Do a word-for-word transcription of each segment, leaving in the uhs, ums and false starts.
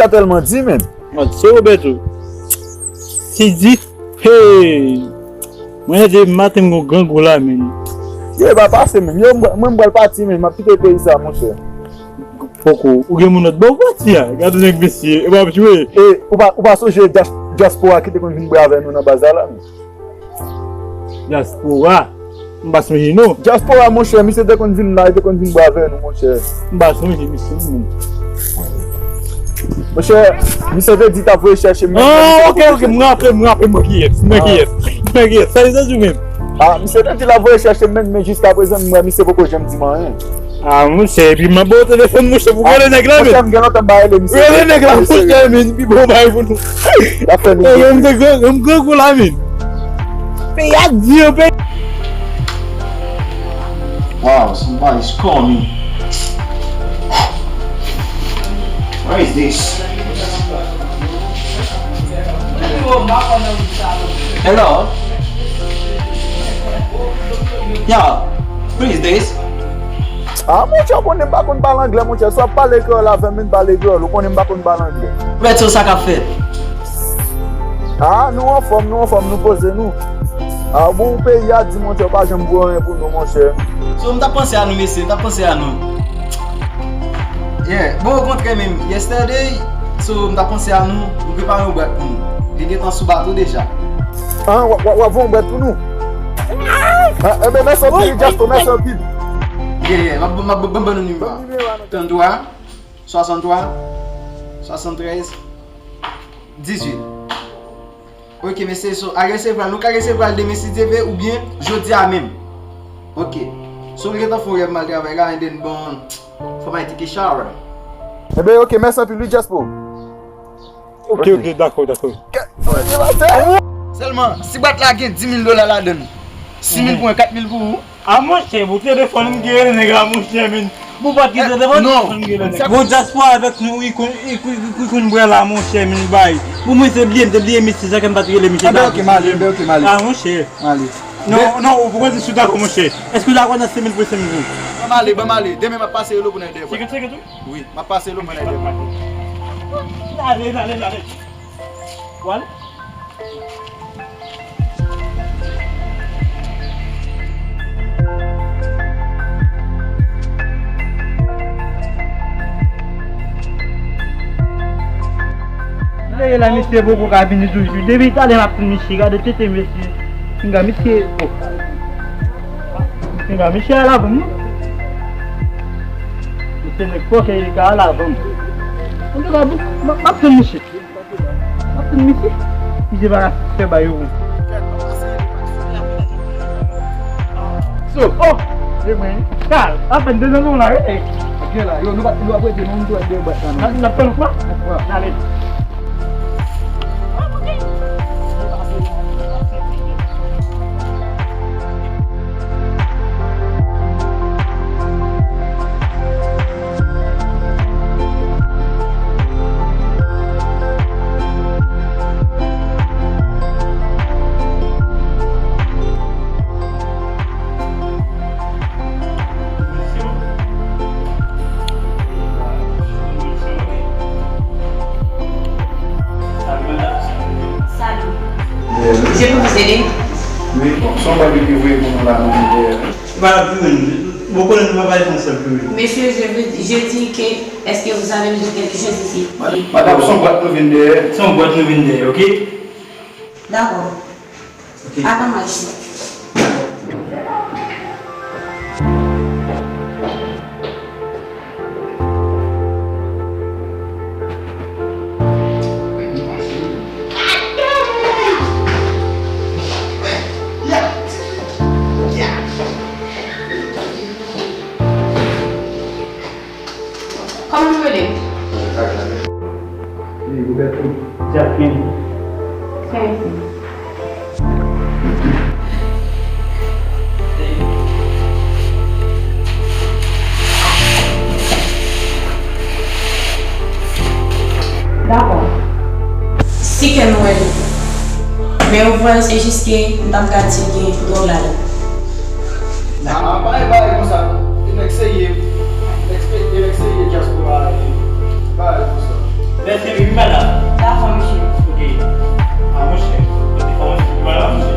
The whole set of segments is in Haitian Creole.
Sa tèlman di, men. Mwen, se Roberto. Ti di, hey! Mwen, de maten, m gon grangou la, men. Yo, e pa pase, men. Yo, mwen, mwen, m pral pati, men. M ap kite peyi sa, monchè. Poko, ou gen moun lòt bò pati a. Gade nèg mesye, e pa ap jwe. E, ou pa, ou pa sonje dyas-, dyaspora ki te konn vin bwè avè nou nan baz la, la, men. Dyaspora? M pa sonje non. Dyaspora, monchè, misye te konn vin la, li te konn vin bwè avè nou, monchè. M pa sonje misye non. Monchè, misye te di t ap voye chèche m. Ah, ok, ok, m raple, m raple, mwen kiyès, mwen kiyès, mwen kiyès. Sa, se ou menm. Ah, misye te di l ap voye chèche m, men, men jiskaprezan, m wè misye poko janm di m anyen. Ah, monchè, epi m ap ba w telefòn, monchè, pou rele nèg la, men. Monchè, m gen lontan m pa rele misye. Rele nèg la, monchè, men, pi bon bagay pou nou. L ap fè nou. Eh, m te gran, m grangou la, men. Peyi a di, yo, peyi. Wow, somebody's calling me. Where is this? Hello? Yeah, who is this? Ah, monchè, ou konnen m pa konn pale anglè, monchè. Si w ap pale kreyòl avè m, vin pale kreyòl. Ou konnen m pa konn pale anglè. Mèt, sa k ap fèt? Ah, nou anfòm, nou anfòm, nou poze nou. Ah, bon, peyi a di, monchè, ou pa janm voye anyen pou nou, monchè. So, m t ap panse a nou, mesye, m t ap panse a nou. Yeah, bon, okontrè menm, yesterday, so, m t ap panse a nou, nou prepare yon bwat pou nou. Li gentan sou bato deja. Ah, w ap, w ap, w ap voye yon bwat pou nou? Ah, enben, mèsi anpil, Jaspo, mèsi anpil. Yeah, yeah, m ap, m ap, m ap ban nou nimewo a. Trannntwa, swasanntwa, swasanntrèz, dizuit. Ok, mesye, so, al resevwa l. Nou ka resevwa l demen si Dye vle, oubyen jodi a menm. Ok. So, m gentan fè yon rèv m al travay la, and then, bon, fò m al take a shower. Enben, ok, mèsi anpil, wi, Jaspo. Ok, ok, dakò, dakò. Sèlman, si bwat la gen dis mil dola ladan l, sis mil pou mwen, kat mil pou ou. A monchè, pou telefòn m ki rele nèg la, monchè, men. Pou pa t gen telefòn, telefòn m ki rele nèg la. Bon, dyaspora avèk nou, li konn, li konn, li konn bwè la, monchè, men, bay. Pou mwen, se bliye, m te bliye misye, sa fè m pa t rele misye. Anben, ok, m ale, anben, ok, m ale. A, monchè. M ale. Non, non, ou poko di si w dakò, monchè. Èske w dakò nan senk mil pou senk mil? Ban m ale, ban m ale. Demen, m ap pase rele w pou n al dèyè. Senkant, senkant, wi? Wi, m ap pase rele w pou n al dèyè. Ale, ale, ale. W ale? Lè la, misye poko ka vini toujou. Depi talè m ap tann misye, gade tete mesye. Pinga misye, oh. Pinga misye al avan m, non? Misye nèg fòkè, li ka al avan m. Antouka, bon, m ap, m ap tann misye. M ap tann misye. Misye pa ka fè bagay yo. So, oh, se mwen. Kal, apèn de nan nou la, wi. Ok la, yo, nou pa, nou pa prete, non, nou dwe de bwat la, non. N ap tann ou kwa? N ap pran. Ale. Salut. Je peux vous aider? Wi, bon, se yon bagay ki voye pou nou la, nou vin dèyè. Voilà, pi wi, bon, konnen nou pa pale fransè, pi wi. Monsieur, je veux, je dis que, est-ce que vous avez besoin de quelque chose ici? Madam, se yon bwat nou vin dèyè. Se yon bwat nou vin dèyè, ok? D'accord. Ok. Attends-moi ici. Kòman nou rele? Wi, Roberto. Jacqueline. Thank you. Dakò. Si kè nou wè nou. Men ou wè, se jis ke m t ap gad si gen dwòg ladan. Ah, pa gen bagay konsa. E nèg serye. Nèg se-, e nèg serye dyaspora a ye. Pa gen bagay konsa. Mèsi, wi, madam. Dakò, mesye. Ok. A, monchè. Mwen te fè yon ti pale, monchè.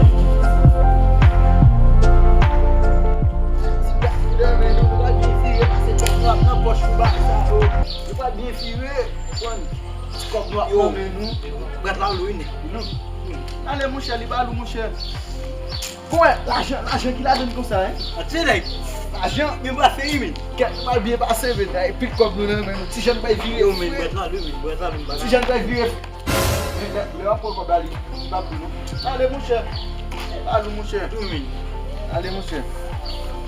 Ti blan, men nou, nou pral byen vire, pase kòb nou ap nan pòch nou ba sa yo. Nou pral byen vire, konprann. Ti kòb nou ap nan men nou. Brat la lou, wi, nèg. Ale, monchè, li ba lou, monchè. Kòman lajan, lajan ki ladan konsa, en? Atire, nèg. Lajan? Byen pase, wi, men. Kèt nou pral byen pase, men. Epi kòb nou nan men nou. Ti Jan pral vire. Yo, men, bwèt la, wi, men, bwèt la, men, bagay. Ti Jan pral vire. Men, lè, lè w ap pran kòb la, li, li p ap dou, non. Ale, monchè. Li pa dou, monchè. Wi, men. Ale, monchè.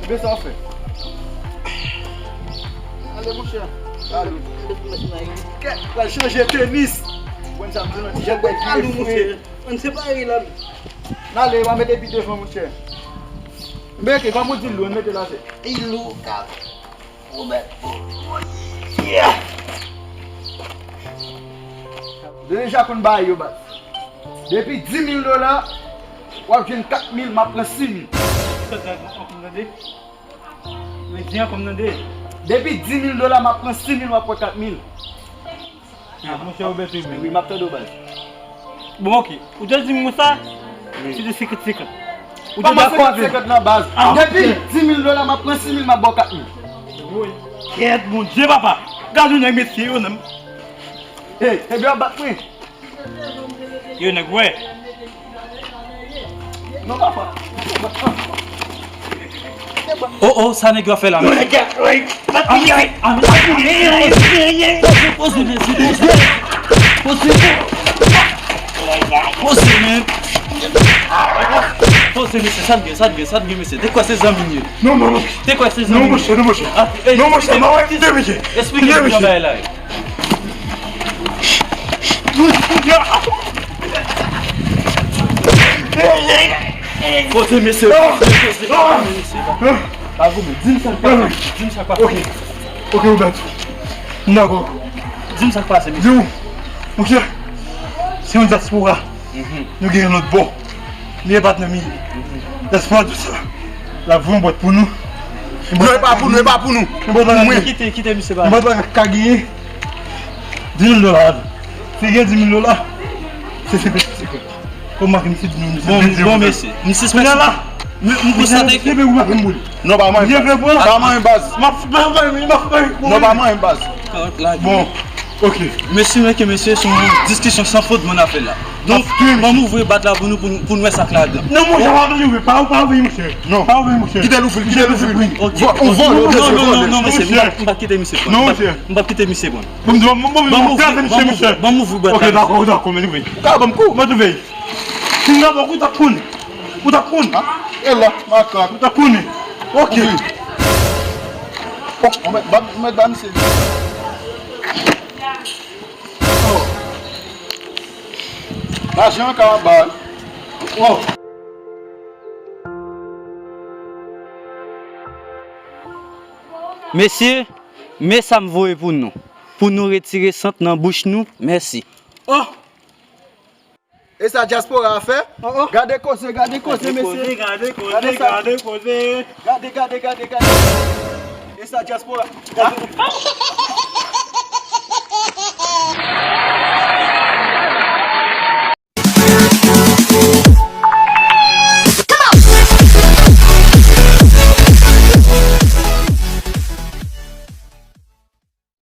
Ebyen, sa w fè? Ale, monchè. Ale. Kèt, pral chanje tenis. Konn sa m di w, non, Ti Jan pral vire fre. Ann separe la. N ale, pa mete pi devan, monchè. Mete, kòm ou di l lou, mete la, se. Li lou, kap. Ou mèt pou. Yeah! Deja konn bagay yo, baz. Depi dis mil dola, w ap jwenn kat mil, m ap pran sis mil. Sa, sa, sa, sa, sa, sa. Men di ankò m tande. Depi dis mil dola, m ap pran sis mil, m ap pran kat mil. Ah, monchè Robert, wi, men. Wi, m ap tande w, baz. Bon, ok. Ou te di m konsa? Wi. Se te senkant senkant. Ou te dakò avè m? Kòman senkant senkant nan, baz? Ah, depi dis mil dola, m ap pran sis mil, m ap ba w kat mil. Woy. Kèt, Bondye, papa. Gade yon nèg mesye yo, non. Hey, ebyen, w ap bat mwen. Yo, nèg, wè. Non, papa. Oh, oh, sa nèg yo ap fè la, mesye? Poze, poze, mesye, poze. Poze, poze. Poze, men. Poze, mesye, sa n gen, sa n gen, sa n gen, mesye. Te kwè se zanmi n ye. Non, non, non. Te kwè se zanmi n ye. Non, monchè, non, monchè. Ah, eh, non, monchè, eh, non, eh, kite, mesye. Esplike nou yon bagay la. Poze, mesye. Poze, poze, mesye. Pa goumen. Di m sa k pase. Di m sa k pase. Ok. Ok, Roberto. M dakò. Di m sa k pase, mesye. Di w, monchè, se yon dyaspora. Mhm. Nou gen yon lòt bò. Li e patnè m ye. Dyaspora di sa. L ap voye yon bwat pou nou. Non, e pa pou nou, e pa pou nou. Pou mwen. Kite, kite misye pale. Yon bwat bagay ka genyen. Dis mil dola. Si gen dis mil dola, se senkant senkant. Kòm m ap di misye, di nou, misye. Bon, bon, mesye. M sispann. Kounye a la. M, m konstate ke. Misye, ou pa konn boule. Non, pa manyen baz. Pa manyen baz. M ap, m ap, m ap, m ap. Non, pa manyen baz. Bon. Ok. Mesye, men ke mesye, se yon diskisyon san fondman n ap fè la. Donk, ban m ouvri bat la pou nou, pou nou, pou nou wè sa k ladan. Non, monchè, pa ouvri, pa, pa ouvri, monchè. Non. Pa ouvri, monchè. Kite l ouvri, kite l ouvri. Ok. Vo-, ou vòlè, ou bezwen vòlè. Non, non, non, mesye, m p ap, m p ap kite misye pran. Non, monchè. M p ap kite misye pran. Bon, m di w, m, m, m, m kraze misye, monchè. Ban m ouvri bat la. Ok, dakò, dakò, men ouvri. Ou ka ban m kou. Mwen ouvri. Si m ta ba w kou, ou t ap konnen. Ou t ap konnen. Ah, e la, makak. Ou t ap konnen. Ok. Wi. Oh, mwen mèt ba, mwen mèt ba misye. Oh. Lajan an ka anba. Oh. Mesye, men sa m voye pou nou. Pou nou retire sant nan bouch nou. Mèsi. Oh! E sa dyaspora a fè? Oh, oh. Gade koze, gade koze, mesye. Gade koze, gade koze, gade koze. Gade, gade, gade, gade. E sa dyaspora. Gade.